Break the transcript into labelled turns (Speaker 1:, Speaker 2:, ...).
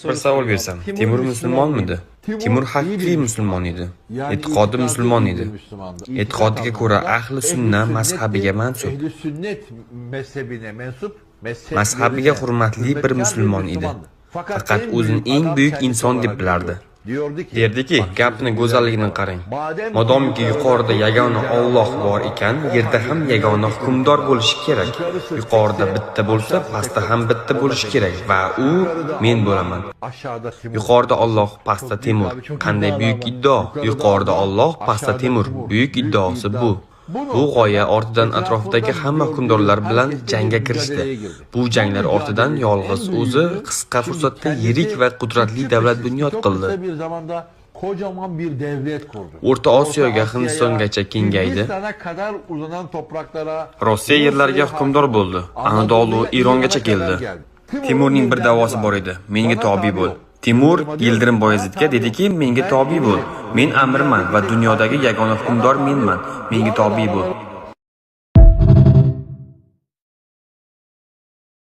Speaker 1: Bir savol bersam, Temur musulmonmidi? Temur haqiqiy musulmon edi. E'tiqodi musulmon edi. E'tiqodiga ko'ra ahli sunna mazhabiga mansub. Mazhabiga hurmatli bir musulmon edi. Faqat o'zini eng buyuk inson deb bilardi. Derdiki, gapni go'zalligini qarang. Modomiki yuqorida yagona Olloh bor ekan, yerda ham yagona hukmdor bo'lishi kerak. Yuqorida bitta bo'lsa, pastda ham bitta bo'lishi kerak va u men bo'laman. Yuqorida Olloh, pastda Temur. Qanday buyuk iddao! Yuqorida Olloh, pastda Temur. Buyuk iddaosi bu. Bu g'oya ortidan atrofidagi hamma hukmdorlar bilan jangga kirishdi. Bu janglar ortidan yolg'iz o'zi qisqa fursatda yirik va qudratli davlat bunyod qildi.
Speaker 2: Bir zamanda kocaman bir devlet kurdu.
Speaker 1: O'rta Osiyoga, Hindistongacha kengaydi.
Speaker 2: Hindistan'a kadar uzanan topraklara,
Speaker 1: Rossiya yerlariga hukmdor bo'ldi. Anadolu, Erongacha keldi. Temurning bir da'vosi bor edi: "Menga tobi bo'l." Temur Yildirim Boyazidga dediki, "Menga tobi bo'l. Men amirman va dunyodagi yagona hukmdor menman. Menga tobi bo'l."